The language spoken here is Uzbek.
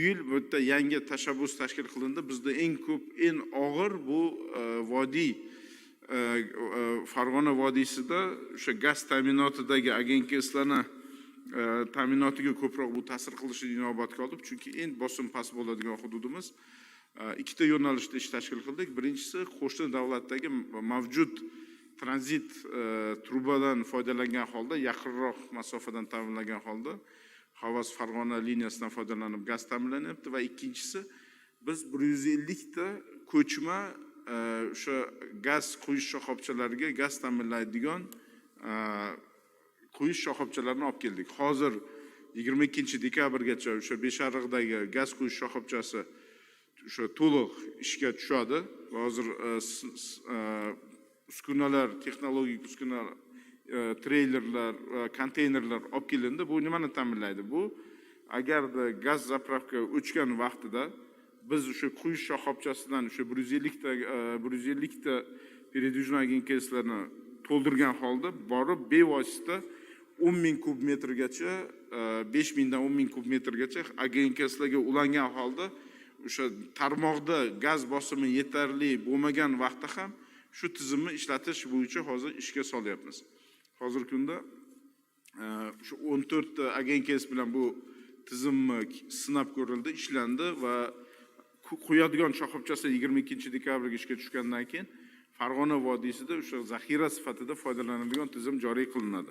Bu yil bu yerda yangi tashabbus tashkil qilindi. Bizda eng ko'p, eng og'ir bu vodiy, Farg'ona vodiysida o'sha gaz ta'minotidagi agentliklarni ta'minotiga ko'proq bu ta'sir qilishini inobatga olib, chunki eng bosim past bo'ladigan hududimiz, ikkita yo'nalishda ish tashkil qildik. Birinchisi, qo'shni davlatdagi mavjud tranzit trubadan foydalangan holda, yaqinroq masofadan ta'minlagan holda, Xovos Farg'ona liniyasidan foydalanib gaz ta'minlanyapti. Va ikkinchisi, biz 150 ta ko'chma o'sha gaz quyish shoxobchalariga gaz ta'minlaydigan quyish shoxobchalarini olib keldik. Hozir 22-dekabrgacha o'sha Beshariqdagi gaz quyish shoxobchasi o'sha to'liq ishga tushadi va hozir uskunalar, texnologik uskunalar, treylerlar va konteynerlar olib kelindi. Bu nimani ta'minlaydi? Bu agarda gaz заправка o'chgan vaqtida biz o'sha quyish shoxobchasidan o'sha 150 ta, 150 ta передвижной АГНКС larni to'ldirgan holda borib, bevosita 10 000 kub metrgacha, 5000 dan 10 000 kub metrgacha АГНКС larga ulangan holda, o'sha tarmoqda gaz bosimi yetarli bo'lmagan vaqtda ham shu tizimni ishlatish bo'yicha hozir ishga solyapmiz. Hozirgi kunda shu 14 ta АГНКС bilan bu tizimni sinab ko'rildi, ishlandi va quyadigan shoxobchasi 22-dekabrga ishga tushgandan keyin Farg'ona vodiysida o'sha zaxira sifatida foydalanadigan tizim joriy qilinadi.